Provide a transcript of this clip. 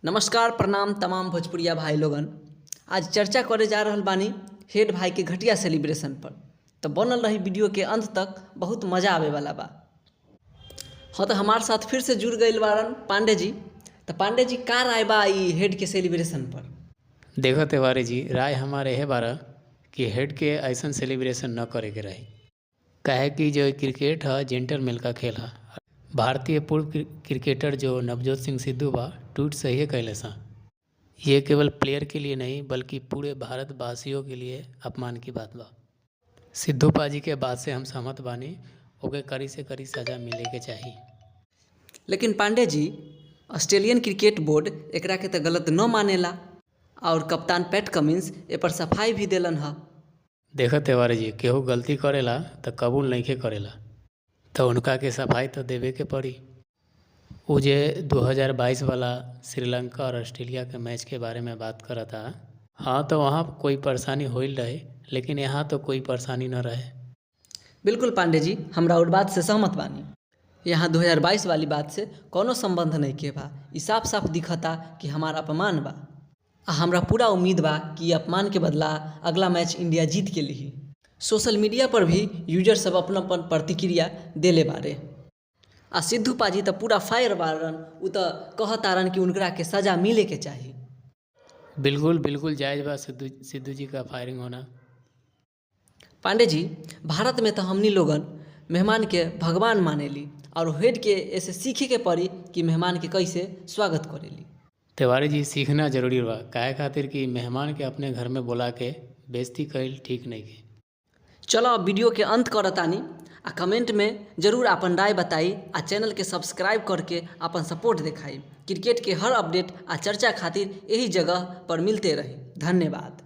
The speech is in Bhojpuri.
नमस्कार, प्रणाम तमाम भोजपुरिया भाई लोगन। आज चर्चा करे जा रहल बानी हेड भाई के घटिया सेलिब्रेशन पर, तो बनल रही वीडियो के अंत तक, बहुत मज़ा आवे वाला बा। हाँ, तो हमारे साथ फिर से जुड़ गईल बारन पांडे जी। तो पांडे जी, का राय बा ई हेड के सेलिब्रेशन पर? देखो तिवारी जी, राय हमारे यह बारा कि हेड के ऐसा सेलिब्रेशन न करे के रही, काहे कि जो क्रिकेट है जेंटलमैन का खेल है। भारतीय पूर्व क्रिकेटर जो नवजोत सिंह सिद्धू बा, ट्वीट सही कैले सा। ये केवल प्लेयर के लिए नहीं, बल्कि पूरे भारतवासियों के लिए अपमान की बात बा। सिद्धू पाजी के बात से हम सहमत बानी, ओके कड़ी से कड़ी सज़ा मिले के चाही। लेकिन Pandey ji, Australian cricket board एकरा के तो गलत न मानेला और कप्तान पैट कमिंस ए पर सफाई भी देलन ह। देखो तिवारी जी, केहू गलती करेला तो कबूल नइखे करेला, तो उनका के सफाई तो देवे के पड़ी। उ जे 2022 वाला श्रीलंका और ऑस्ट्रेलिया के मैच के बारे में बात करता, हाँ, तो वहाँ कोई परेशानी होइल रहे, लेकिन यहाँ तो कोई परेशानी न रहे। बिल्कुल पांडे जी, हमरा और बात से सहमत बानी। यहाँ 2022 वाली बात से कोनो संबंध नहीं के बा। ई साफ साफ दिखता कि हमार अपमान बा आ हमरा पूरा उम्मीद बा कि ई अपमान के बदला अगला मैच इंडिया जीत के लिही। सोशल मीडिया पर भी यूजर सब अपन अपन प्रतिक्रिया देले बारे आ सिद्धू पाजी तो पूरा फायर बारन। उ तो कहतारन कि उनकरा के सजा मिले के चाही। बिल्कुल बिल्कुल जायज़ बा सिद्धू सिद्धू जी का फायरिंग होना। पांडे जी, भारत में तो हमनी लोगन मेहमान के भगवान मानेली और हेड के ऐसे सीखे के पड़ी कि मेहमान के कैसे स्वागत करेली। तिवारी जी, सीखना जरूरी बा, काहे खातिर कि मेहमान के अपने घर में बुला के बेइज्जती कईल ठीक नहीं के। चलो, अब वीडियो के अंत करतानी आ कमेंट में जरूर अपन राय बताई आ चैनल के सब्सक्राइब करके अपन सपोर्ट दिखाई। क्रिकेट के हर अपडेट आ चर्चा खातिर यही जगह पर मिलते रही। धन्यवाद।